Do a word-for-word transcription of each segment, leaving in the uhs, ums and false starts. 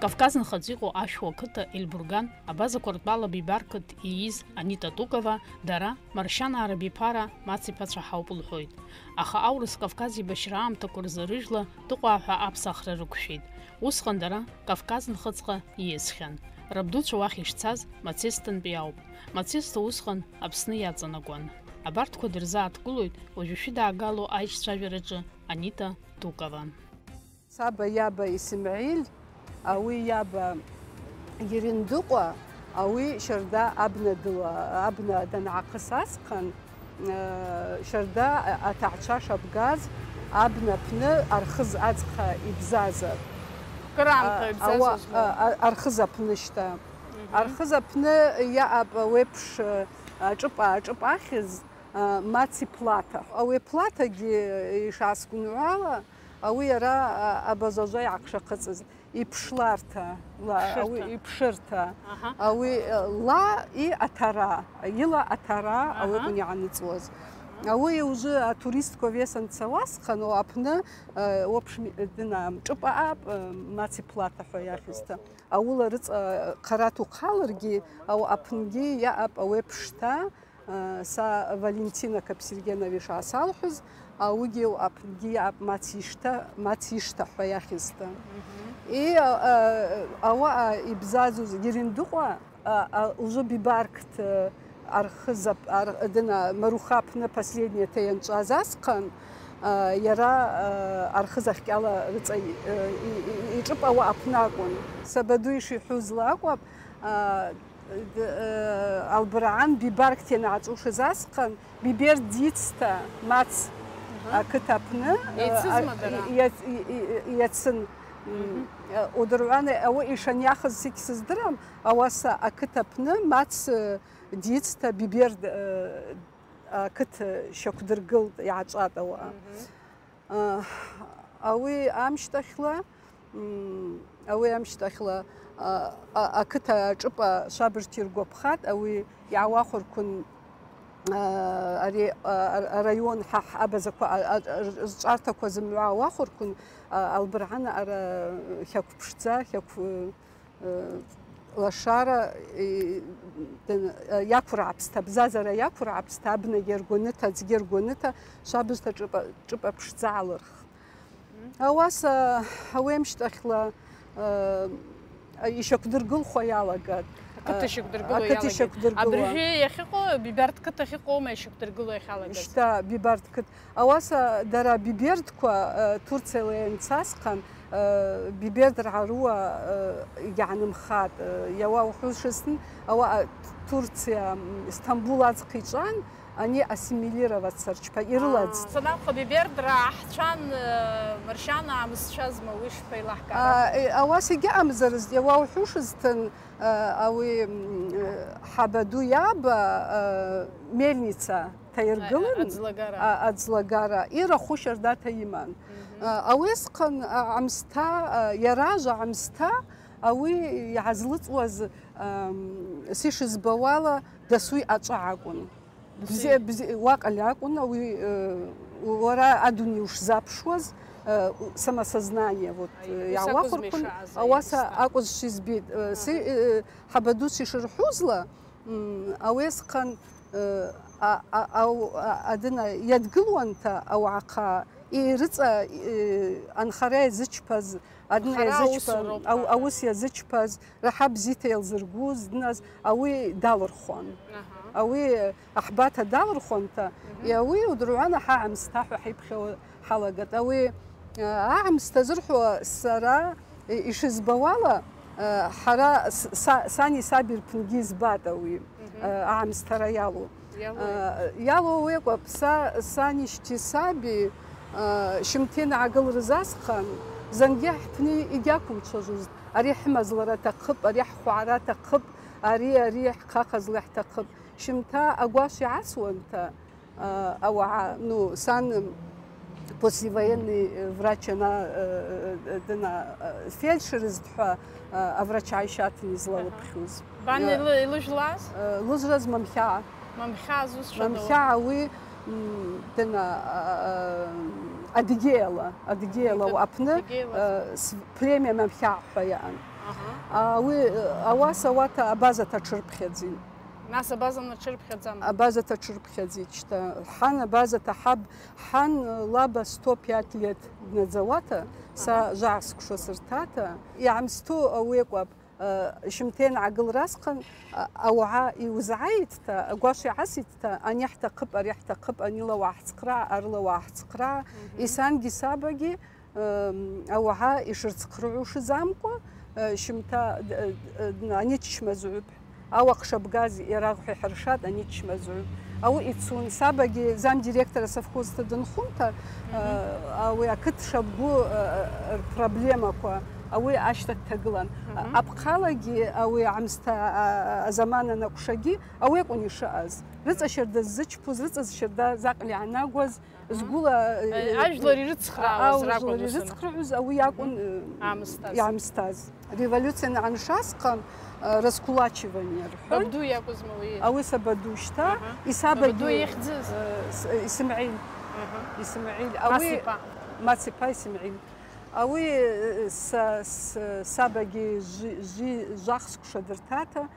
Кавказ нхыцӏ йкъоу Ашвуа кыта Эльбурган абазаква ртӏвала Бибаркыт ййиз Анита Тукова дара Маршьанаа рбипара Мац йпацӏа хӏаупӏ лхӏвойтӏ. Аха аурыс Кавказ йбащра аамтаква рзы рыжвла Тукъваа хӏва апсахра рыквшвитӏ. Усхъан дара Кавказ нхыцӏкъа ййысхьан. Рабдуцәа уахь йшцаз Мацестантӏ йаупӏ. Мацеста усхъан Апсны йацӏанакӏуан. Абартква дырзыгӏатгылуйтӏ уажв йшидагӏагылу айчважвараджы Анита Тукова. Саба йаба Исмагӏиль, ауи йаба Гьерендыкъва, ауи щарда абна дыла-, абна дангӏахъыс асхъан, э, щарда атагӏчва шабгаз абна апны архыз ацӏхъа йбзазар. Кӏрамта А, йбзазар ауа, зму. а, а, архыз апны щта. Мгм. Архыз апны йаъапӏ ауи апш, э, ашӏыпӏа, ашӏыпӏа ахьыз, э, Мац йплата. Ауи аплатагьи йшгӏасгвынгӏвуала, Ауи йара, а, абазажва йгӏахъшахъыцӏыз, йпшларта, ла, Пшырта. ауи йпшырта. Аха. Ауи, э, ла и атара, йыла атара, Аха. ауи акӏвын йгӏаныцӏуаз. Ауи уже атуристква весан дцауа схъан, ауи апны, э, в общем, дына, шӏыпӏа аъапӏ, э, Мац йплата хӏва йахьызта. Ауыла рыцӏа хъарата ухъалыргьи, ауи апынгьи йаъапӏ ауи апшта, Э, са Валентина Капсергеновна йшгӏасалхӏвыз, ауыгьи апынгьи йаъапӏ Мац йшта, Мац йшта хӏва йахьызта. Мгм. И, э, ауаъа йбзазуз Гьерендыкъва, а, а, уже Бибаркыт, э, архыз ап-, ар-, дына, Маруха апны последнийата йанчӏваз асхъан, э, йара, э, архыз ахькӏала рыцӏа, э, и-, и-, йшӏыпӏа ауаъа апны акӏвын. Сабаду йшихӏвузла акӏвапӏ, э, Д-, э, Албыргӏан Бибаркыт йангӏачӏвушыз асхъан, Биберд дйыцта Мац Мгм. акыт апны, э, Йцызма а, дара? йац-, й-, й-, йацын. Мгм. Э, удыргӏвана ауи йшанайахыз сыгьсыздырам, ауаса акыт апны Мац, э, дйыцта Биберд, э, акыт, э, щаквдыргылтӏ, йгӏачӏватӏ ауаъа. Мгм. А, ауи амщтахьла, м, ауи амщтахьла, а, а, акыт ашӏыпӏа швабыжта йыргвапхатӏ, ауи йгӏауахвырквын, а, ари, а, а, арайон хӏа-, хӏ-, абазаква, а, а, а, зчӏвартаква зымгӏва ауахвырквын, а, Албыргӏан аъара хакв пшдза, хакв, э, Э, лашара, э, дын-, э, йаквыргӏапста, бзазара йаквыргӏапста, абнагьи аргваныта, ацӏгьи аргваныта, швабыжта шӏыпӏа, шӏыпӏа пшдза гӏалырхтӏ. Мгм. Ауаса ауи амщтахьла, э, йщаквдыргылхуа йалагатӏ. Акыт йщаквдыргылуа йалагатӏ. Акыт йщаквдыргылуа. Абыржьы йахьыкъу, Биберд кыт ахьыкъума йщаквдыргылуа йалагаз? Щта, Биберд кыт. Ауаса дара Бибердква, э, Турцияла йанцаз асхъан, э, Биберд ргӏаруа, э, йгьгӏанымхатӏ, э, йауа ухӏвушызтын, ауаъа Турция, м, Стамбул ацӏхъа йчӏван, ани ассимилироваться рчпа йрылаз. А, санакъвха Биберд рахӏчван, э, Маршьана амсчвазма, уи шпа йлагӏкара? А, э, ауаса йгьаъамзарызтӏ, йауа ухӏвушызтын, Э, ауи, м, э, Хӏабаду йаба, э, мельница тайыргылын, Э, э, адзлагара. а, адзлагара, йрахву щардата йыман. Мгм. Э, ауи асхъан, а, амста, э, йара ажва амста, ауи йгӏазлыцӏуаз, эм, са йшызбауала, дасу йъачӏва акӏвын. Бзи, бзи, уакъаль акӏвын ауи, э, уара адуней ушзапшуаз, э, самосознание, вот, э, йгӏауахвырквын, ауаса акӏвызшва йызбитӏ. Э, си, э, Хӏабадуци йшырхӏвузла, м, ауи асхъан, э, а, а, ау-, а, адына йадгылуанта ауагӏахъа, йрыцӏа, э, анхара йазычпаз, адына йазычпаз, ау-, ауыс йазычпаз, рахӏа бзита йалзыргуз, дыназ ауи далырхуан. Аха. Ауи ахбата далырхуанта, Мгм. ауи удыргӏвана хӏа амста хӏва хӏипхьауа хӏалагатӏ. Ауи, э, агӏмста зырхӏвуа сара, э, йшызбауала, э, хӏара с-, са-, сани саби рпынгьи йызбатӏ ауи, Мгм. э, агӏмстара йалу. Йалу. Э, йалу ауи акӏвапӏ, са, сани щти саби, э, щымта йангӏагылрыз асхъан, зынгьи хӏпны йгьаквымчважвузтӏ. Ари хӏымазлара атахъыпӏ, ари хӏхвгӏара атахъыпӏ, ари, ари хӏхъахъазла хӏтахъыпӏ. Щымта агвашв йгӏасуанта, э, ауагӏа, ну, сан послевоенный, э, врач ана, э, э, дына, э, фельдшерызтӏхӏва, э, аврачайщатын йызлалыпхьуз. Бан Э, йлы-, йлыжвлаз? Э, лыжвлаз Мамхьагӏ. Мамхьагӏ зусчвадала. Мамхьагӏ ауи, м, дына, э, Адыгейала, Адыгейала Адыгейала. апны, Адыгейала. э, с-, племя Мамхьагӏ хӏва йаъан. Ага. Ауи, э, ауаса ауата абазата тшырпхьадзин. Нас абазана тшырпхьадзан? Абазата тшырпхьадзитӏ щта. Хӏан абазата хӏаб, хӏан, э, лаба сто пять лет днадзауата, са Ага. жвагӏсквша сыртата, йгӏамсту ауи акӏвапӏ. Э, щымта йангӏагылра асхъан, а, ауагӏа йуызгӏайтта, агваш йгӏаситта, ани хӏтахъыпӏ, ари хӏтахъыпӏ, анила уагӏахӏцхърагӏа, арыла уагӏахӏцхърагӏа, Мгм. йсангьи сабагьи, э, ауагӏа йшырцхърыгӏуш йзамкъва, э, щымта, д-, д-, д-, ани дчмазгӏвыпӏ. Ауахъ шабгаз йарагъ хӏвихӏыршатӏ, ани дчмазгӏвыпӏ. Ауи йцун, сабагьи замдиректора совхозта дынхунта, Мгм. э, ауи акыт шабгу, э, э, рпроблемаква, ауи ащта дтагылан. Мгм. Апхъалагьи ауи амста, а, а, замана анакӏвшагьи ауи акӏвын йшаъаз. Рыцӏа щарда ззычпуз, рыцӏа щарда закъли ангьуаз, Мгм. згвыла, э, Э, ажвлар йрыцхърагӏуз а, а, ракӏвын ажвлар йрыцхърагӏуз, ауи йакӏвын, Мгм. э, Амстаз. йгӏамстаз. Революция ангӏаншаз асхъан, э, раскулачивание рхӏван. Бабду йакӏвызма ауи? Ауи са Бабду щта, Ага. йсабагьи, Бабду йыхьӡыз? э, с-, э, Исмагӏил. Ага. Исмагӏил. Ауи Маципа. Маципа Исмагӏил. Ауи, э, са, с-, сабагьи жи-, жи-, жвагӏсквша дыртата,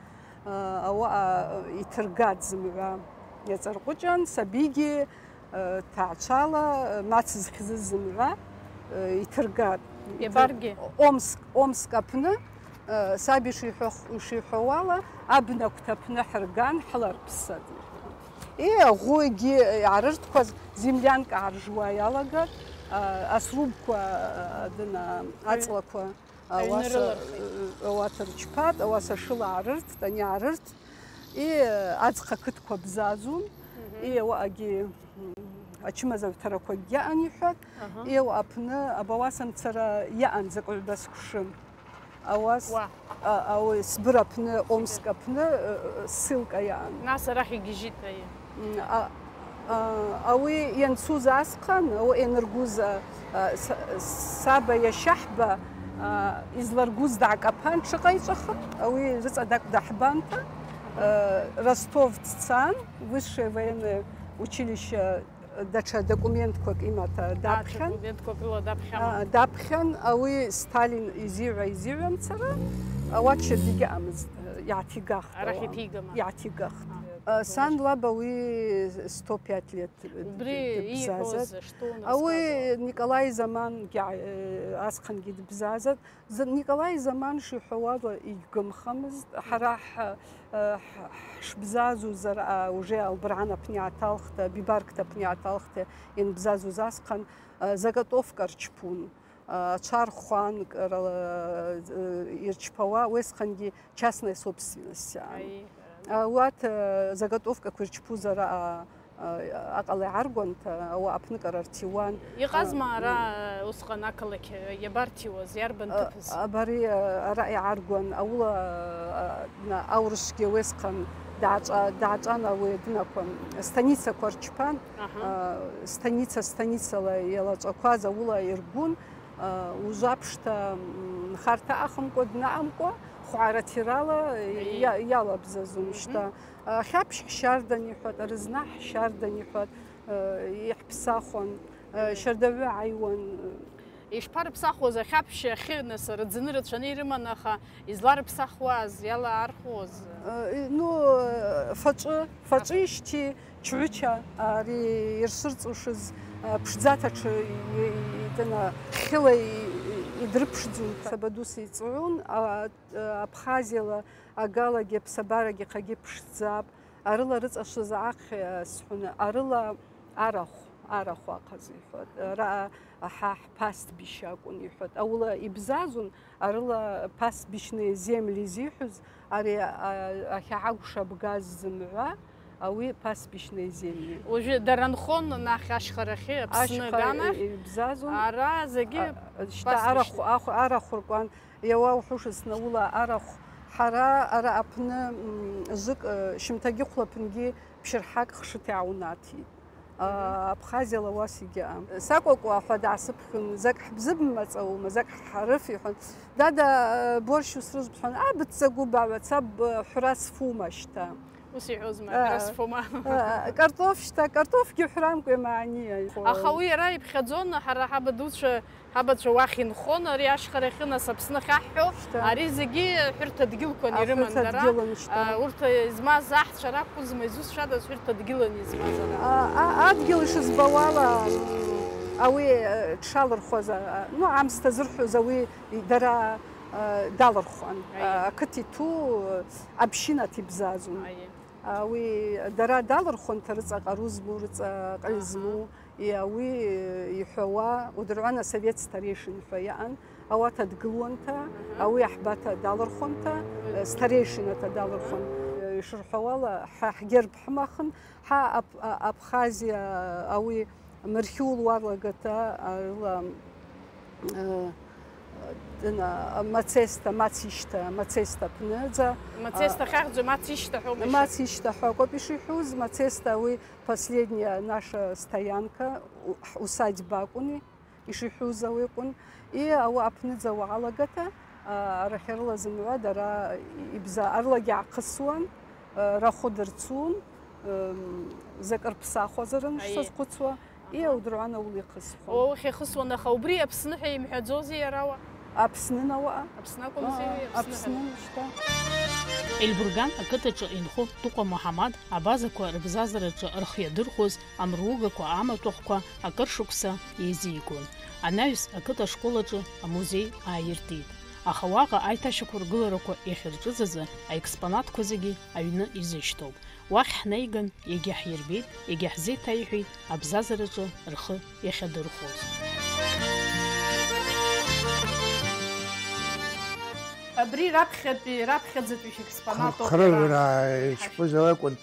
э, ауаъа, э, йтыргатӏ зымгӏва. Йацӏаркъвычӏван, сабигьи, э, тагӏчвала, э, мац зхьзыз зымгӏва, э, йтыргатӏ. Йабаргьи? Омск, Омск апны, э, саби шихӏвах-, шихӏвауала, абнаквта апны хӏырган хӏыларпссатӏ. И агъугьи, э, йгӏарыртхуаз землянка гӏаржуа йалагатӏ, э, асрубква, э, дына, ацӏлаква. Ауаса, Айнырылархитӏ. э, ауат рчпатӏ, ауаса шыла гӏарырттӏ, ани гӏарырттӏ. И, э, ацӏх акытква бзазун. Мгм. И ауаъагьи, м, ачымазагӏвтараквагьи йаъан йхӏватӏ. Ага. И ауаъа апны абауасамцара йаъан закӏ гӏвба сквшы. Ауаса, Уа. а, ауи Сибыр апны, Омск апны, э, э, ссылка йаъан. Нас арахь йгьижьитӏ, айи. М, а, а, ауи йанцуз асхъан, ауи йаныргуз, а, а, с-, саба йащахӏба, а, йызларгуз дгӏакӏапан тшыкъайчӏвахын, ауи рыцӏа дакӏвдахӏбанта, а, Ростов дцан, высшее военное училище датша документквакӏ йымата А, дапхьан. документквакӏ рыла дапхьан. А, дапхьан, ауи Сталин йзигӏва, йзигӏвамцара, ауат щардагьи амыз, йгӏатигахтӏ. Арахь ауа. Йтигама? Йгӏатигахтӏ. А, Э, сан лаба уи сто пять лет д-, Убри д-, дбзазатӏ. Йыхӏвуз, что он Ауи рассказывал? Николай заман гьа-, э, асхъангьи дбзазатӏ. З-, Николай заман шихӏвауала йгьгӏумхамызтӏ. Хӏара хӏ-, э, хӏ-, хӏшбзазуз араъа уже Албыргьан апни аталхта, Бибаркт апни аталхта йанбзазуз асхъан, э, заготовка рчпун. Ачвархван кӏарала, э, йырчпауа, уесхъангьи частная собственность аъан. Ай. Ауат, э, заготовкаква йырчпуз араъа, э, акъала йгӏаргванта, ауаъа апны кӏара ртиуан. Йкъазма Э, ара, э, усхъан акалакь, э, йабартиуаз, йарбан э, тыпыз? Абари, э, араъа йгӏаргван, ауыла, э, на-, аурышвгьи уесхъан дгӏачӏва-, дгӏачӏван ауи дынакван, станицаква рчпан, Ага. э, станица станицала йалачӏвакваз ауыла йыргун, А, ужвы апшта, м, нхарта аъахымкӏва, днаъамкӏва, хвгӏара тирала, Ай. йа-, йалабзазун Мгм. щта. А, хьапщ хӏщардан йхӏватӏ, рызнахӏ хӏщардан йхӏватӏ, э, йхӏпсахуан, э, Мгм. щардагӏвы гӏайуан. Йшпарпсахуаз ахьапщ ахьыныс рыдзны рацваны йрыман, аха йызларпсахуаз, йалархуаз? Э, ну, э, фачӏвы, фачӏвы йщти, Чгӏвыча, ари йыршвырцӏушыз, а, пшдзата тшы-, й-, й-, йтӏана хьыла й-, й-, йдрыпшдзун. Сабадус йцӏгӏун, а, а, Абхазияла агалагьи апсабарагьи хъагьи пшдзапӏ. Арыла рыцӏа швызгӏахъи, а, схӏвуна, арыла арахв, арахв ахъазихӏватӏ. Араъа ахӏахъв пастбище акӏвын йхӏватӏ. Ауыла йбзазун, Арыла пастбищные земли зихӏвуз, ари, а, ахьагӏагвшабгаз зымгӏва, ауи пастбищные земли. Ужвы дара нхон нахь ащхъарахьы, Апсны Ащхъа ганахь, и-, йбзазун. Ара зегьы А, щта пастбищные. Арахв-, ахв-, арахв ркӏван, йауа ухӏвушызтӏ, ауыла арахв, хӏара ара апны, м, жвыкӏ, э, щымтагьи хъвлапынгьи пщырхӏакӏ хшыта йгӏаунатитӏ. А, Мгм. Абхазияла ауаса йгьаъам. Сакӏвакӏва хӏва дгӏасыпхьун, закӏ хӏбзыб мацӏаума, закӏ хӏарыф, йхӏван. Дада, э, борщ усрыжвпӏ, хӏван, а, быццагвы багӏваца, б-, хӏвра сфума щта. Ус йхӏвузма, а, Расфома. А, картоф щта, картофгьи хӏврамкӏва йамагӏниа. Аха ауи йара йпхьадзун, хӏара хӏаба дуцӏа, хӏабачва уахь йынхон, ари ашхара йахьынас Апсны ахьахӏхӏу, щта, ари зегьи хӏвырта дгьылква, а, йрыман, хӏвырта дара, дгьылын, щта, а, урта йзмаз ахӏчва ракӏвызма, йзусшвадаз хӏвырта дгьылын йзмаз ара. А, а, адгьыл йшызбауала, м, ауи, э, дшалырхуаз, а, ну, амста зырхӏвуз ауи дара, э, далырхуан. Айе. А, акыт йту, э, общинат йбзазун. Айе. Ауи дара далырхуанта рыцӏа къару зму, рыцӏа кьыл зму, аха, и ауи йхӏвауа, удыргӏвана совет старейшин хӏва йаъан, ауат адгылуанта, аха, ауи ахӏбата далырхуанта, э, старейшината далырхуан, э, йшырхӏвауала, хӏа хӏгерб хӏымахын, хӏа Аб-, а-, Абхазия, ауи Мырхьул уарлагата, арыла, э, дына, Мацеста, Мацищта, Мацеста пныдза. Мацеста, а, хагъдзу, Мацищта хӏвума? Мацищта хӏва акӏвапӏ йшихӏвуз, Мацеста ауи последняя наша стоянка, у-, усадьба акӏвни йшихӏвуз ауи акӏвын. И ауи апныдза уагӏалагата, а, арахьарыла зымгӏва дара йбза-, арылагьи гӏахъысуан, а, рахвы дырцун, м, закӏ рпсахуазарын, айе, шсазхъвыцуа. И аудыргӏвана ауи йхъысхуан. О, хӏехъысуан, аха убри Апсны хӏва йымхӏвадзузи йара уа? Апснын ауаъа. Апсны акӏвымзи, а, Апсны Апснын хӏва. Щта. Эльбурган акыт ачӏвы йынхо Тукъва Мухӏамад абазаква рыбзазараҿы рхы йадырхуз амругаква, аматӏвахъква акӏыршыквса йазигун. Анайс акыт ашкол ачӏвы амузей ааиртитӏ. Аха уагъа айтащаквыргылараква йахьырчӏвыз азы аэкспонатква зегьи аҩны йзышьҭоуп. Уахь хӏнайган, йагьахӏйырбеитӏ, йагьахӏзейтайхӏвеитӏ абзазараҿы рхы йахьадырхуз. Абри рапхьатәи, рапхьадзатәи шәекспонату. Хъыргӏвра йчпуз ауи акӏвын,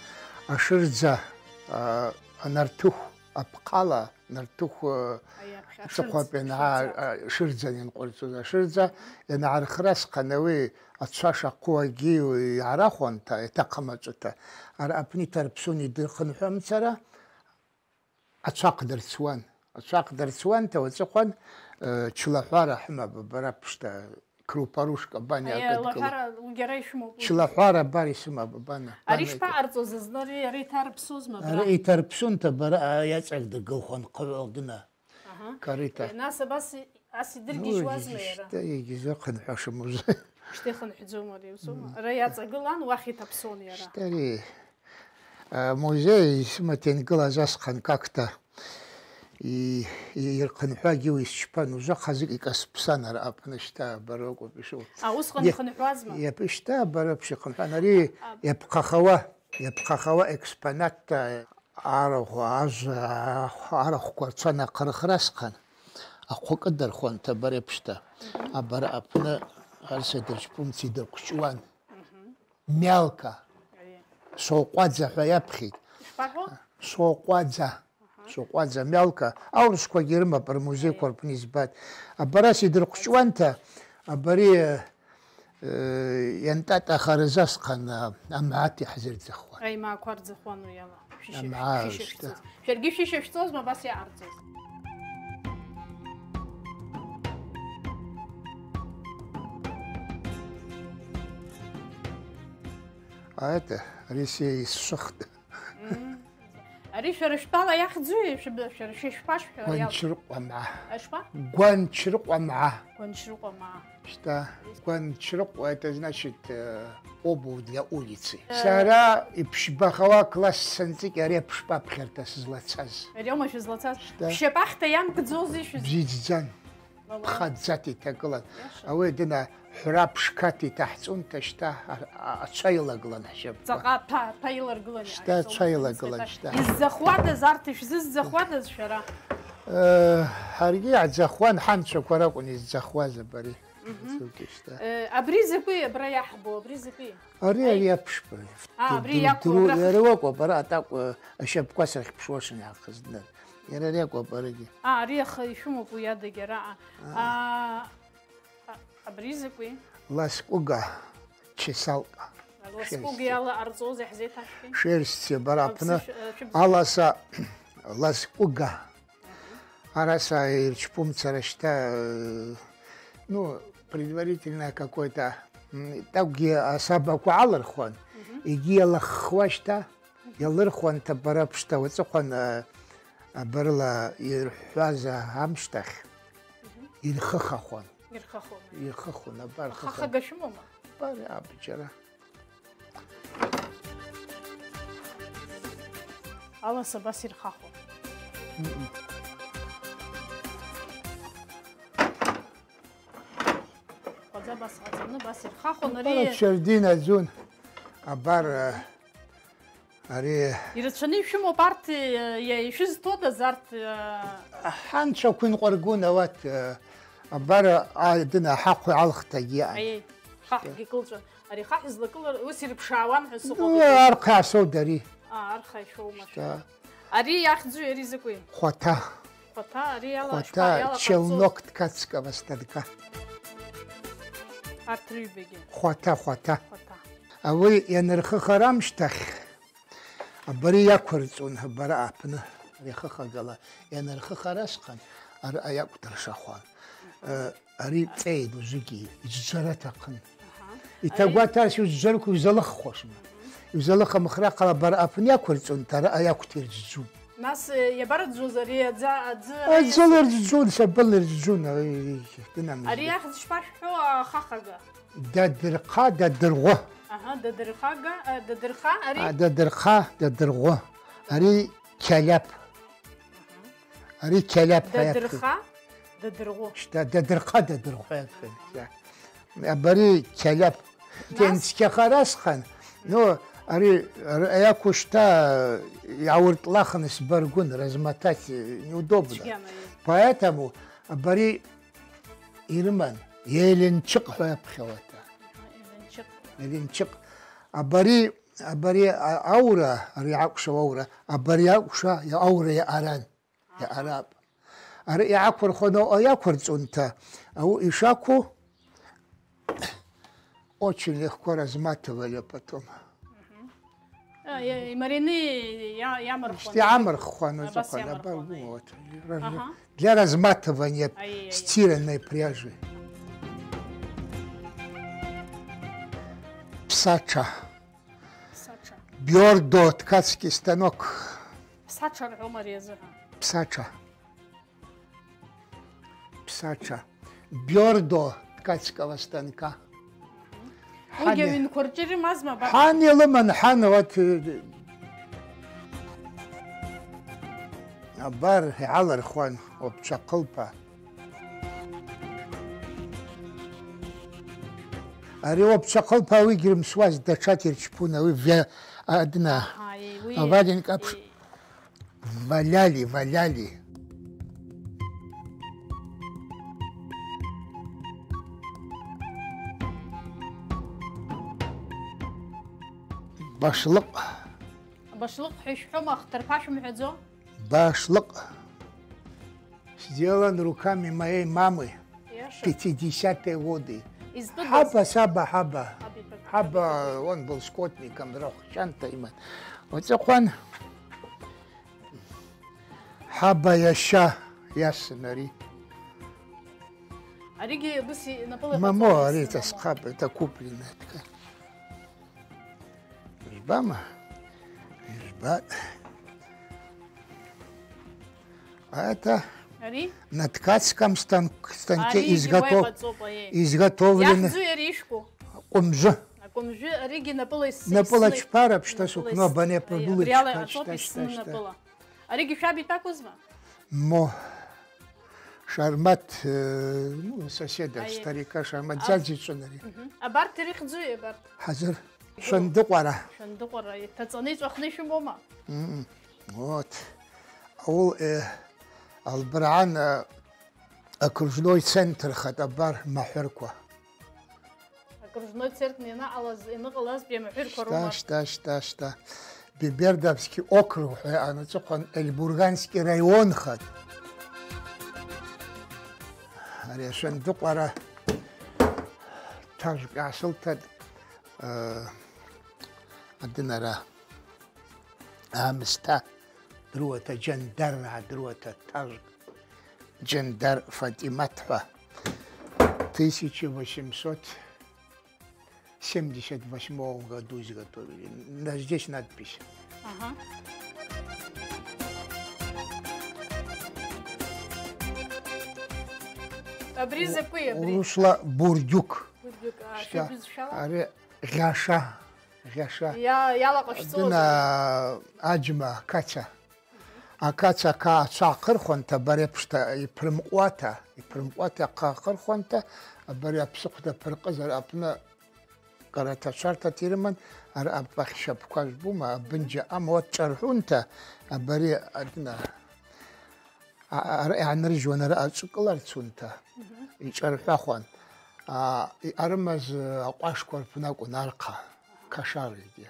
ашырдза, а, анартыхв апхъала, нартыхв, а, Айапхьа, цӏыхъвапӏ ашырдза, йангӏа-, ашырдза. А, шырдза йанкъвырцуз, ашырдза йангӏархра схъан ауи ацва шахъу агьи йгӏарахвуанта, йтахъым ачӏвыта, араъа апны йтарпсун йдырхъынхӏвуамцара, ацва хъдырцуан. Ацва хъдырцуанта уацӏыхъван, э, чылахвара хӏымапӏ, бара пшта, крупарушка баня. Айа, акыткала. Лахвара угьара йшвымапӏ. Чылахвара бар йсымапӏ, баня. Ари шпаъарцӏуз зны, ари, ари йтарпсузма, бара? Ари йтарпсунта, бара, а, йацӏагдыргылхуан хъвыгӏвал дына. Аха. Корыто. Э, нас абас ас йдыргьежьуазма йара? Ну, йгьи-, йгьи-, йгьизыхъынхӏвуашым уже. Щта йхъынхӏвдзума ари, усума? М. Ара йацӏагылан, уахь йтапсон йара. Щта ари, а, музей йсымата йангылаз асхъан как-то и-, и-, йырхъынхӏвуа гьи йсчпан, уже хъазикӏ йкӏаспсан араъа апны, щта бара акӏвпӏ йшаъу. А, усхъан йхъынхӏвуазма? Йап-, щта бара апш йхъынхӏвуан, ари, а, йапхъахауа, йапхъахауа экспонатта. Арахв, ажва, арахвква рцан ахъырхра схъан, ахъвы кӏыдырхуанта бара апшта, абара апны арса дырчпумца йдырхъвчӏван. Мгм. Мялка. Айе. Швокъвадза хӏва йапхьитӏ. Шпагӏву? Швокъвадза. Аха. Швокъвадза мялка. Аурышвквагьи рымапӏ, рмузейква рпны йызбатӏ. Абараса йдырхъвчӏванта, абари Э, йантӏатӏахарыз асхъан, а, амгӏвата йхӏзырдзахуан. Аймаква рдзахуан уыла. Швища, амгӏва, швища швцоз. Щта. Шваргьи швища швцозма абас йаъарцӏуз? А это, Россия йсшвыхтӏ. М. Ари швара швтӏала йахдзуи, швыб-, швара шве-, швпашвхӏвара йал-. Гванчрыкъва амгӏва. Ашпа? Гванчрыкъва амгӏва. Гванчрыкъва амгӏва. Щта, гванчрыкъва, это значит, э, обувь для улицы. Э. Сара йпшбахауа класс санцӏикӏьа ари апшпа апхьарта сызлацаз. Ари аума швызлацаз? Щта. Швшапӏахта йамкдзузи швыз-. Бзидздзан. Пхадзата йтагылан. Яша. Ауи дына хӏвра пшката йтахӏцӏунта, щта, а, а, ачва йылагылан хӏшапӏква. Цӏакъа па, па йыларгылан. Щта, ачва йылагылан, щта. Йыззахуадаз, арти швзыззахуадаз швара? Э, хӏаргьи йгӏадзахуан, хӏанчваква ракӏвын йыззахуаз абари. Мгм. Ацуки, щта. Э, абри закӏви, абра йахӏбу, абри закӏви? Ари, ай, ари апшпа. А, абри йакӏву, йара акӏвпӏ, абара атӏакӏв, э, ашапӏква сырхьпшуашын йгӏахъыз дна. Йара ари акӏвпӏ, аригьи. А, ари аха йшвымапӏ уи адагьи араъа. А. А, а, абри закӏви? Ласкӏвыга, чесалкӏа. Ласкӏвыга йала арцӏуз йхӏзетахъи? Шерсти бара апны. Аласа ласкӏвыга. Араса йырчпумцара щта, э, ну, предварительно какой-то, м, тӏакӏвгьи асабаква гӏалырхуан. Мгм. йгьи йалаххуа щта, йалырхуанта бара пшта уацӏыхъван, а, абарыла йырхӏваз амщтахь йырхыхахуан. Йырхыхуан. Йырхыхуан, абар хыхъа. Хыхъа гашвымома? Абар абджьара. Аласа абас йырхъахуа. Мм. Хъвадза абас ацӏаны, абас йырхъахуан, ари. Абар чердин адзун. Абар, э, ари. Йрацәаны йшәымоуп арт, э, йа-, йшәызтодаз арт, э. Хӏанча квин къваргун ауат, э, абар, а, дына хӏахъв йгӏалхтагьи. Ай, хӏахӏгьи кылчӏван. Ари хахӏ злакӏылра, ус йырпшгӏауан хӏва сыхъван. Ну, архъа йгӏасоудари. А, архъа йшоума. Щта. Ари йахьӡу ари закӏи? Хвата. Хвата, ари йала Хвата, щпа, йала челнок къарцо. Ткацкого станка. Артрибеги. Хвата, хвата. Хвата. Ауи йанырхыхара амщтахь, абари йаквырцӏун, абараъа апны, ари хыхъагала йанырхыхара асхъан, араъа йакӏвдыршахуан. Э, ари цӏейын ужвыгьи, йджвджвара атахъын. Аха. Йтагвата арс йуджвджварыкву йузалыххуашма. Йузалыххуа мыхрахъала абараъа апны йаквырцӏунта, араъа йаквта йырджвджвун. Нас, э, йабарджвджвуз ари адза, адзы? Адзыла йырджвджвун, сабынла йырджвджвун, ай, дынамыз. Ари йахьыз щпа шхӏву, а, хахъага? Дадырхъа, дадыргъвы. Ага, дадырхъага, э, дадырхъа, ари? А, дадырхъа, дадыргъвы. Ари кьалап. Ари кьалап хӏвайа. Дадырхъа, дадыргъвы. Щта, дадырхъа, дадыргъвы хӏвайа. Абари кьалап. Нас? Тенцкьахара асхъан. Ну, ари, ари йакву щта, йгӏауыртӏлахын сбаргвын, размотать неудобно. Чгьана, е. Поэтому абари йрыман, йеленчыкъ хӏвайа апхьауата. Еленчыкъ. Еленчыкъ. Абари Абари а-, аура, ари йгӏакӏвшауа аура, абари йгӏакӏвша йа аура йаъаран, йаъарапӏ. Ари йгӏаквырхуан, ауи йаквырцӏунта, ауи йшакву очень легко разматывали потом. Мгм. А, я-, ймарины я-, йамырхуан. Йамырхуан, абас узакъан, йамырхуан, абар, ай. Вот. Ага. Для разматывания стиранной пряжи. Псача. Псача. Бёрдо ткацкий станок. Псача ргӏвума ари азыгӏв? Псача. Псача. Бёрдо ткацкого станка. Угьи, хӏан йынквырчӏвы йрымазма, ба? Хӏан йылыман, хӏан, вот, э, абар йгӏалырхуан, опча хъылпа. Ари опча хъылпа ауи гьрымсуаз датшата йырчпун, ауи вя-, адна. Ага, е, уи, а, валенка апш-, е. Валяли, валяли. Башлыкъ. Башлыкъ хӏва йшхӏвума, хтырпа шымхӏвадзу? Башлыкъ. Сделан руками моей мамы. Яша. Пятидесятые годы. Хӏаба, саба, хӏаба. Хӏаба, он был скотником, рахчанта иман. Оцӏыхъван хӏаба яща йасын ари. Ариги быси напӏыла. Мамо, ари, это скап, это купленная ткань. Жбама? Жбат. А это на ткацком стан-, станке изготов-, изготовлены. Къвымжвы. А къвымжвы ариги напӏыла ис-, напӏыла чпара, пшта сукно, абане пӏула чпа, чта, чта, чта. Ариги шваби такӏвузма? Мо. Шармат, э, ну, соседа, старика Шармат, дядя чӏвынари. Абарт йрыхьзуй, абарт? Хӏазыр. Швындыкъвара. Швындыкъвара. Тацӏаны йчӏвахны йшвымоума? Мм. Вот. Ауи, э, Албыргӏан, э, окружной центр хатӏа бар махӏвырква. Окружной церквни йанаъалаз, йанакъылаз, йа махӏвырква рума. Щта, щта, щта, щта. Бибердовский округ хӏва йаъан, ацӏыхъван Эльбурганский район хатӏ. Ари ашвындыкъвара тажвкӏ йгӏасылтатӏ, э, адынара. Амста, друата Джандарра, друата тажв Джандар Фатӏимат хӏва. Тысяча восемьсот семьдесят восьмом году изготовили. На, здесь надпись. Ага. Абри закӏи абри? Урусла бурдюк. Бурдюк, а, щта, шибизшала? Ари гъьаша, гъьаша. Я, йалакъашцӏуз. Дина аджьма, акация. Акация ка ачва ахъырхуанта, абари апшта йпрымкъвата, йпрымкъвата ахъа ахъырхуанта, абари апсыхъвда пыркъызар апны къарата чварта тирыман, ара апахь щапӏква жвбума, абынджа ама уат чӏархӏунта, абари адна, а, а, ара йгӏаныржьуан, ара ачӏвыкӏыларцунта, йчӏархӏвахуан. А, йъарымаз, э, акъвашква рпны акӏвын архъа, кашар йгьи.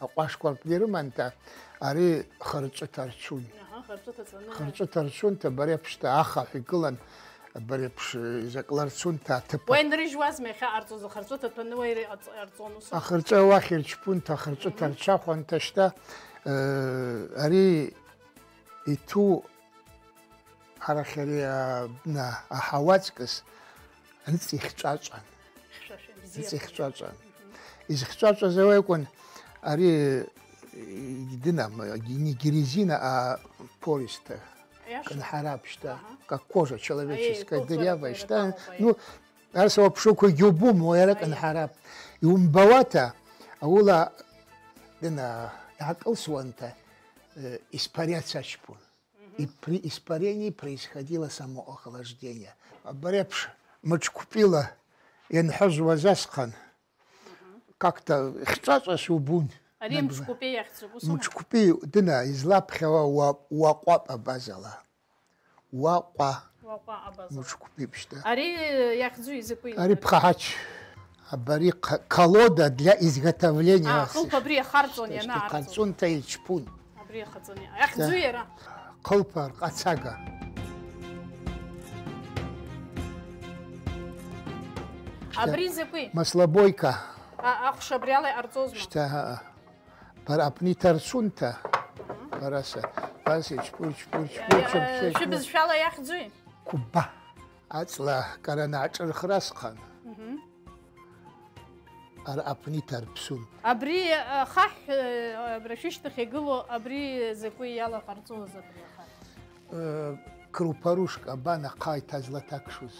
Акъвашква рпны йрыманта, ари хырчӏвыта рчун. Аха, хырчӏвыта цӏаны. Хырчӏвыта рчунта, абари апшта ахахв йгылан, абари апш, э, йзакӏларцунта атыпа. Уай йанрыжьуазма йахьа ъарцӏуз, хырчӏвыта тпны уай йри ъарцӏ-, ъарцӏун уса? Ахырчӏва уахь йырчпунта, ахырчӏвыта рчахуанта щта, э, ари йту Арахь ари, а, на, ахӏа уацкӏыс рыцӏа йхчӏвачӏван. Рыцӏа йхчӏвачӏван. Йызхчӏвачӏваз ауи акӏвын, ари, э, динам, не герезина, а пористая. Кӏынхӏарапӏ щта, как кожа человеческая, дырявая щта. Ну, арса уапшуква гьубум, уайара кӏынхӏарапӏ. Йумбауата, ауыла, дина, йгӏакӏылсуанта, э, испаряться ачпун. И при испарении происходило само охлаждение. Абари апш мычквпӏила йанхӏыжвуаз асхъан, как-то хчӏвачӏваз убун. Ари мычквпӏи йахьзу, уыса? Мычквпӏи, дина, йызлапхьауа уа-, уакъвапӏ абазала. Уакъва. Уакъва абазала. Мычквпӏи пшта. Ари йахьзу йзакӏви? Ари пхагьач. Абари х-, колода для изготовления. А, хъылпа абри йахъарцӏун, йанарцӏун. Хъарцӏунта йчпун. Абри йахъарцӏун. Йахьзу йара? Хъылпа ркъацага. Абри закӏви? Маслобойка. А, ахъвш абриала йъарцӏузма? Щта, а, а. Пара апны йырцунта. Параса. Параса чпур, чпур, чпур, чпур, чпур. Шибизшвала йахьзуй? Кубба. Ацӏла кӏарана ашӏырхра асхъан. Мгм. Ара апны йырпсун. Абри, э, хахь, э, абри шишта хегылу, абри закӏуи йала къарцӏуз абри хахь? Э, крупорушка, абана хъа йтазла такшуз.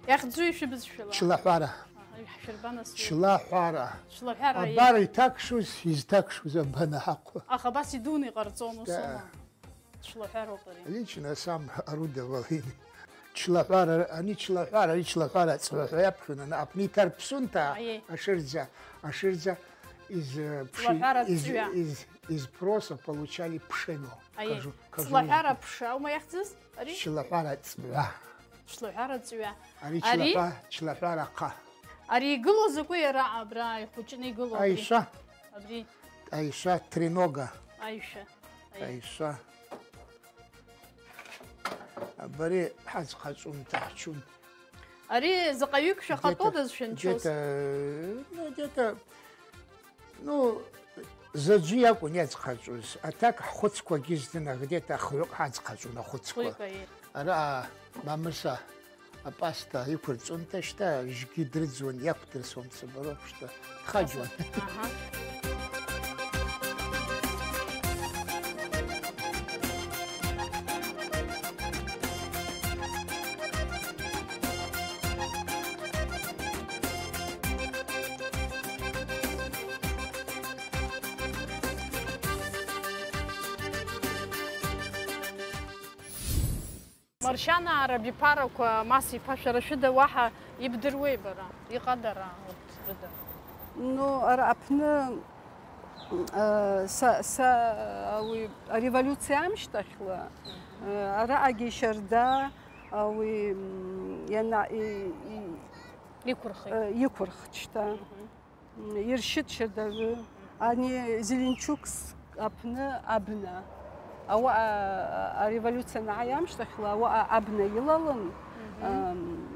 Йахьзуй шибизшвала? Члахвара. Ага, йхӏширбана су. Члахвара. Члахвара. Абар йтакшуз, йызтакшуз абана хакъу. Аха бас йдуни къарцӏун уса. Члахвара упари. Лично сам орудовал ими. Члахвара, ани члахвара, ани члахвара, члахвара цӏвахва йапхьун, ана апны йырпсунта, аширдза, аширдза из, э, пши-, из, из, из проса получали пшено. Ае. Кажу, кажу. Члахвара пша, ума йахьзуз? Ари? Члахвара цӏвагӏва. Члахвара цӏвагӏва. Ари члахва-, члахвара хъа. Ари йгылу закӏуи йара абра, йхъвучӏвын йгылу абри? Айша. Абри. Айша, тренога. Айша. Ай. Айша. Абари хӏадзхъачӏвунта хӏчун. Ари закъайыкӏ шакъатӏодаз швынчуз? Где-то, ну, где-то, ну, заджвы йакӏвын йадзхъачӏвуз. А так хӏхвыцквагьи здзына, где-то хгӏвыкъ хӏадзхъачӏвун ахвыцква. Хгӏвыкъ, ай. Араъа Мамырса апаста йыквырцӏунта щта, жьгьи дрыдзуан, йаквдырсуан цӏабарокъ щта. Дхаджуан. Ага. Маршьанаа рабипараква, Мас йпа, швара швыда уагӏа йыбдыруей бара? Йкъадара урт рыда? Ну, ара апны, э, са, са, ауи ареволюция амщтахьла, э, араъагьи щарда, ауи, м, йана-, и, и, йыквырхитӏ. Э, йыквырхтӏ щта. Мгм. Йырщытӏ щардагъвы. Ани Зеленчукск апны абна. Ауаъа, а, ареволюция ангӏайа амщтахьла, ауаъа абна йылалын, ам,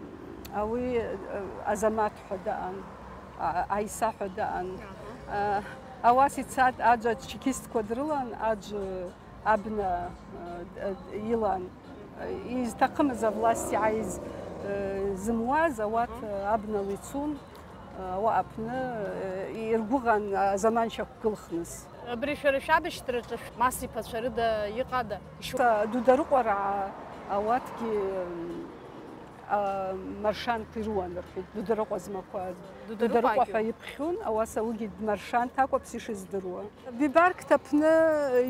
ауи, а, Азамат хӏва даъан, а, Айса хӏва даъан. А, ауаса йцатӏ, аджь чекистква дрылан, аджь абна, а, д-, а, йылан. Йызтахъымыз авласть йгӏайыз, э, зымуаз, ауат, э, абнала йцун. Ауаъа апны, э, йыргвыгъан азаман щаквгылхныс. Абри шәара шәабыжьтраҿы шв-, Мас йпачва рыда йыҟада? Ищу- Дударыкъварагӏа ауатгьи, м, а, маршантӏ йрыуан рхӏвитӏ, Дударыкъва змаква. Дударыкъва Дударыкъва хӏва йыпхьун, ауаса ауигьи дмаршантӏ акӏвапӏ йшыздыруа. Бибаркт апны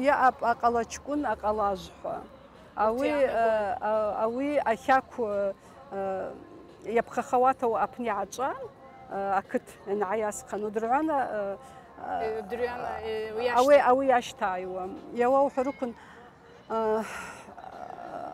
йаъапӏ акъалачкӏвын, акъалажв хӏва. Ауи, э, а, ауи ахакв, э, йапхъахауата апны йгӏачӏван, э, акыт йангӏайасхъан, удыргӏвана, э, э, Э, дыргӏвана, э, ауи, ауи йащтагӏайуа. Йауа ухӏварыквын, э,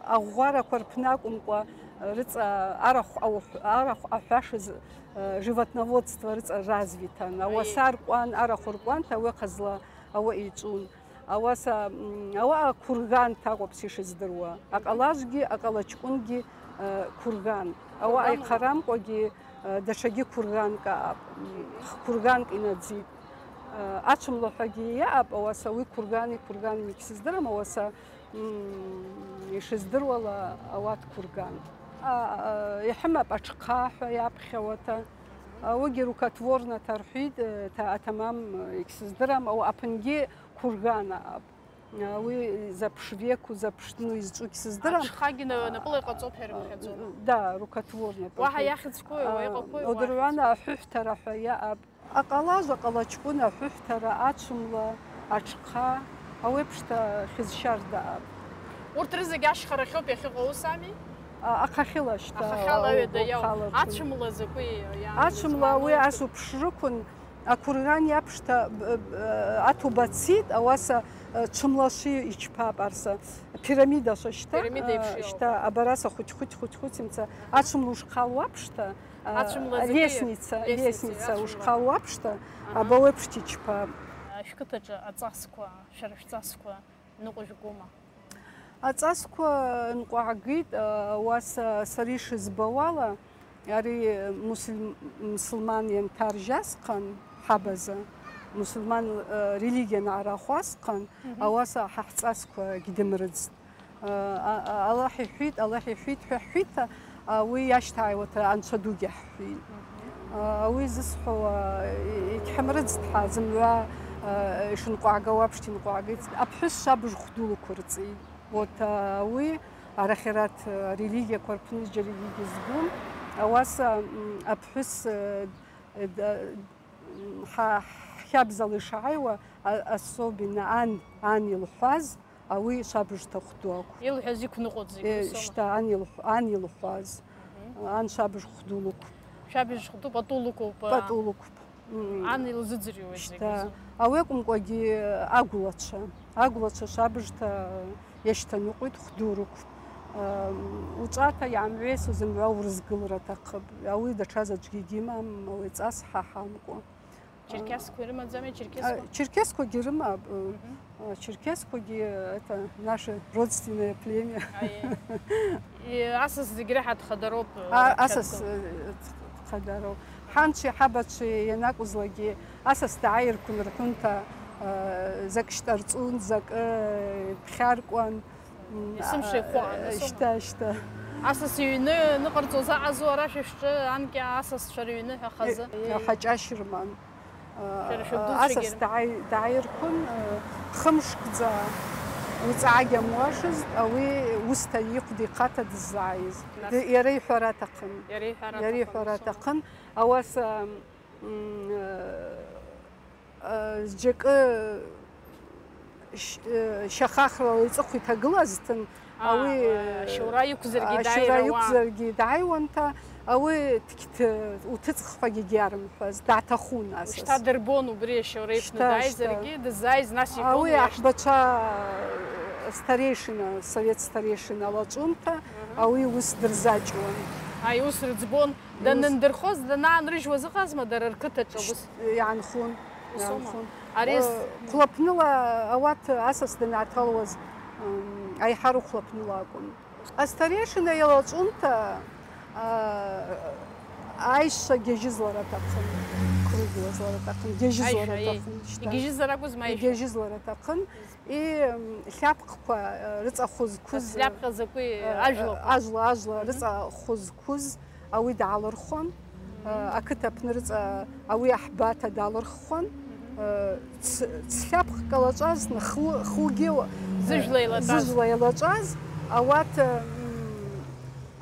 агъвгъвараква рпны акӏвымкӏва, рыцӏа арахв аух-, арахв ахӏвашыз, э, животноводство рыцӏа развитан. Ауаса ркъван, арахв ркъванта ауи ахъазла ауи йчӏвун. Ауаса, м, ауаъа курган акӏвапӏ йшыздыруа. Акъалажвгьи, акъалачкӏвынгьи, э, курган. Ауаъа йхъарамкӏвагьи, э, датшагьи курганкӏ аъапӏ. М, курганкӏ йнадзитӏ. Э, ачвымла хӏвагьи йаъапӏ, ауаса ауи кургани, кургани йгьсыздырам, ауаса, м, йшыздыруала ауат курган. А, а, йхӏымапӏ атшхъа хӏва йапхьауата. Ауыгьи рукотворната рхӏвитӏ, э, та-, атамам, э, йгьсыздырам, ауи апынгьи курган аъапӏ. Ауи запш веку, запш дну йызчӏву гьсыздырам. Атшхъагьи на-, напӏыла йкъацӏупӏ, хӏва йрымхъацӏума? Да, рукотворно. Уагӏа йахьызквой, уагӏа йкъаквой, уагӏа удыргӏвана ахӏвыхӏвтара хӏва йаъапӏ. Акъалажв, акъалачкӏвын, ахӏвыхӏвтара, ачвымла, атшхъа, ауи апшта хьыз-щардагӏапӏ. Урҭ рызегь ащхъарахьупӏ йахьыҟоу, ус ами? А, ахъахьыла щта, ахъахьыла, а, ауи да, йау, ухъалыртын. Ачвымла закӏуи, йа, ачвымла ауи ас упшрыквын, акурган йапшта, б-, б-, атуба цитӏ, ауаса, э, чвымла шви йчпапӏ арса. Пирамида шва щта, пирамида, э, йпши, щта, абараса хвыть-хвыть, хвыть-хвыть йымца. Ачвымла ушхъалуа апшта, э, ачвымла закӏуи? Лестница, лестница, лестница ачвымла ушхъалуа апшта, аба ауи апшта йчпапӏ. Швкытачӏвы ацӏасква, швара швцӏасква ныкъву жвгума? Ацӏасква ныкъву гӏагитӏ, а, ауаса сара йшызбауала, ари мусульм-, мусульман йантаржьасхъан хӏабаза, мусульман, а, религия йангӏарахвасхъан, мгм, ауаса хӏа хӏцӏасква гьдымрыдзтӏ. А, а, Аллахӏ йхӏвитӏ, Аллахӏ йхӏвитӏ хӏва хӏвитӏта, ауи йащтагӏайуата анцӏа дугьи хӏхӏвитӏ. А, ауи зысхӏвауа, йгьхӏымрыдзтӏ хӏа, зымгӏва, а, йшынкъвагауа апшта йынкъвагитӏ. Апхӏвыс швабыж хвду лыквырцӏитӏ. Вот, а, ауи арахьарат, а, религияква рпны зджьара йгьи гьызгум. Ауаса, м, апхӏвыс, э, э, да, м, хӏа-, хӏхабзала йшгӏайуа, а, особенно ан, ан йылхӏваз, ауи швабыжта хвду акӏвпӏ. Йылхӏваз йыквныкъвуз, э, йыквнысума? Щта, ан йылхӏв-, ан йылхӏваз. Мгм. Ан швабыж хвду лыквпӏ. Швабыж хвду пӏатӏу лыквпӏ. Пӏатӏу лыквпӏ. М. Ан йылзыдзыргӏвуа. Щта, закӏ-, закӏ-, ауи акӏвымкӏвагьи агвлачва. Агвлачва швабыжта йащтаныкъвитӏ хвду рыквпӏ. Ам, учӏвата йгӏамгӏвайсуа зымгӏва урызгылра атахъыпӏ. Ауи датша заджвгьи гьимам, ауи цӏас хӏа хӏамкӏва. Черкесква йрымадзами, черкесква? А, черкесквагьи рымапӏ, э, мгм, а, черкесквагьи, это, наше родственное племя. Ай. И асас зегь рахӏа дхъадароупӏ, а, э, асас, э, дхъадароупӏ. Хӏанчи хӏабачи йанакӏвызлакӏгьи асас дгӏайырквын рхӏвунта, э, закӏ щтӏарцӏун, закӏ, э, пхьаркӏван. М, йсымши, а, хъван, э, йсымши. Щта, щта. Асас йыгӏвны ныкъварцӏуз аъазу ара швышвчӏвы анкьа асасчва рыгӏвны хӏва хазы. Э, хӏачӏащ рман. Шәара шәабдуцәагьи. Асас дгӏай-, дгӏайырквын, э, хымшкӏдза уыцӏагьи амуашызтӏ, ауи уыста йыхъвда йхъата дыззгӏайыз. Нас. Д-, йара йхӏвара атахъын. Йара йхӏвара атахъын. Йара йхӏвара атахъын. Ауаса, м, э, э, зджьакӏы щ-, э, щахахрала йцӏыхъва йтагылазтын, а, ауи, э, щора йыквзаргьи, а, щора дайрауа. Йыквзаргьи дгӏайуанта, ауи дгьт-, утыцӏх хӏвагьи гьарымхӏваз, дгӏатахун асас. Щта дырбон убри, щора йпны дайзаргьи, дыззайз, нас йхӏвун. Ауи ахбачва, э, старейшина, совет старейшина лачӏвунта, мгм, ауи уыс дырзачӏвуан. Ай, уыс рыдзбон. Данындырхуз, данаанрыжьуаз ыҟазма дара ркытачӏвагьи? Йгӏанхун. Йгӏанхун. Ари, э, хъвлапныла ауат асас дангӏаталуаз, м, айхӏару хъвлапныла акӏвын. Астарейшина йалачӏвунта, а, айшва гьажьызлара атахъын, круглазлара атахъын, гьажьызлара атахъын, ай, щта. Йгьажьызлара акӏвызма айшва? Йгьажьызлара атахъын. И, м, лъапкъква, э, рыцӏа хвыз квыз, лъапкъ закӏуи, э, ажвлаква. Ажвла, ажвла, мгм, рыцӏа хвыз квыз, ауи дгӏалырхуан. Акыт апны рыцӏа ауи ахӏбата далырххуан. Ц-, цлапхкӏ алачӏвазтын, ху-, хугьи зыжвла йалачӏваз. Зыжвла йалачӏваз, ауат, м,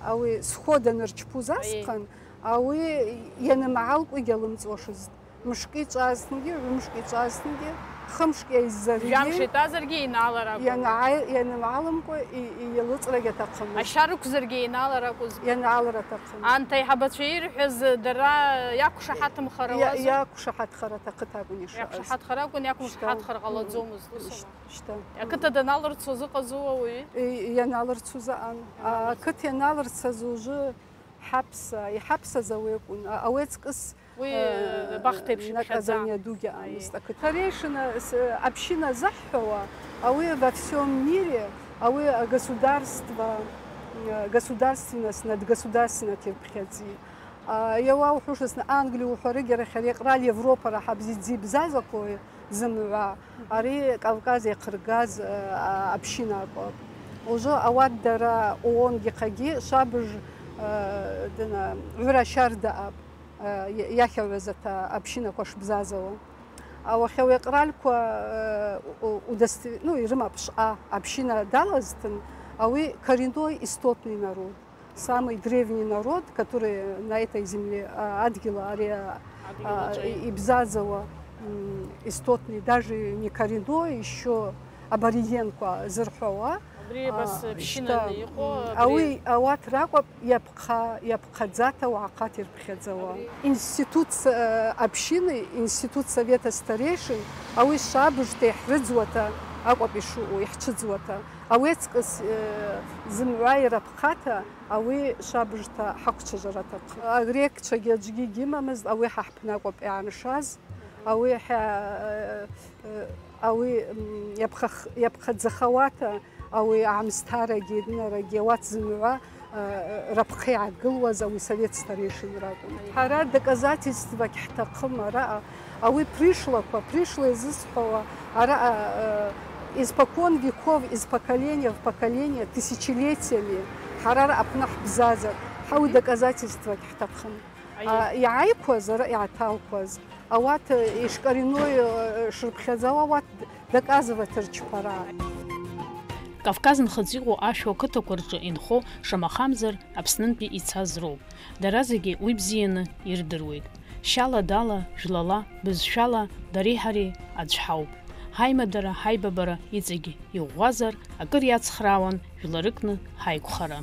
ауи схода нырчпуз асхъан, ауи йанымгӏалкӏва йгьалымцӏуашызтӏ. Мышкӏ йчӏвазтынгьи, гӏвымшкӏ йчӏвазтынгьи, хымшкӏ йайззаргьи, жьамш йтазаргьи йаналара акӏвын. Йангӏай-, йанымгӏалымкӏва й-, й-, йалыцӏра гьатахъымызтӏ. Аща рыквзаргьи йаналара акӏвызтӏ. Йаналара атахъын. Анта айхӏабачва йырхӏваз дара йаквшахӏатымхара, я-, уазу? Йаквшахӏатхара атахъыта акӏвын йшаъаз. Йаквшахӏатхара акӏвын, йаквшахӏатхара къаладзумызтӏ, усума. Ищта. Акыт даналырцуз йыкъазу ауи? Й-, йаналырцуз аъан. Йаналырцуз. А, акыт йаналырцаз уже хӏапса, йхӏапсаз ауи акӏвын. А, ауи ацкӏыс Уи, э, э, бахъта йпшипхьадза. Наказание дугьи аъамызтӏ. Ай. Акыт. Старейшина, с-, община захӏвуа, ауи во всём мире, ауи государство, э, государственность, надгосударственность йырпхьадзи. А, йауа ухӏвушызтын, Англия ухӏварыгьи арахь ари къраль Европара хӏа бзидзи бзазаква зымгӏва. Ари Кавказ йахъыргаз, э, а, община акӏвпӏ. Уже ауат дара ООН-гьи хъагьи швабыж, э, дына, гӏвра щарда апӏ, э, я-, йахагӏвазата общинаква шбзазауа. Ауахьауи акъральква, э, у-, удост-, ну, йрымапӏ швъа, община далазтын, ауи коренной истотный народ. Самый древний народ, который на этой земле, а, адгьыл ари, а, а, ибзазауа, м, истотный, даже не коренной, ещё аборигенква зырхӏвауа. Абри, а, бас, община ищта, йыкъу, м, абри. Ауи ауат ракӏвпӏ йапхъа-, йапхъадзата уагӏахъата йырпхьадзауа. Абри. Институт, э, общины, институт совета старейшин, ауи швабыжта йхӏрыдзуата акӏвпӏ йшаъу, йхӏчвыдзуата. Ауи ацкӏыс, э, зымгӏва йрапхъата, ауи швабыжта хӏаквчважвара атахъыпӏ. Агрекчвагьи аджгьи гьимамызтӏ, ауи хӏа хӏпны акӏвпӏ йгӏаншаз. Ауи хӏа, э, э, ауи, м, йапхъах-, йапхъадзахауата, ауи агӏмыстарагьи, дынарагьи, ауат зымгӏва, э, рапхъа йгӏагылуаз ауи совет старейшинра акӏвын. Хӏара доказательствагьи хӏтахъым араъа. Ауи пришлаква, пришлые зысхӏвауа, араъа, э, испокон веков, из поколения в поколение, тысячелетиями хӏара араъа апны хӏбзазатӏ, хӏауи доказательствагьи хӏтахъым. Ай. А, йгӏайкваз, араъа йгӏаталкваз, ауат, э, йшкъариной, э, шрыпхьадзауа, ауат доказывать рчпара. Кавказ нхыцӏ йыкъу ашву акытква рчӏвы йынхо, шамахамзар, Апснынтәи йцаз роуп. Дара зегьы уи бзианы йырдыруеит. Щала-дала, жвлала, бызшвала дари хӏари аӡә хӏауп. Хӏаймадара, хӏайбабара йыцӏагьи йыгъвгъвазар, акӏыр йацхраауан жвларыкӏны хӏайгвхара.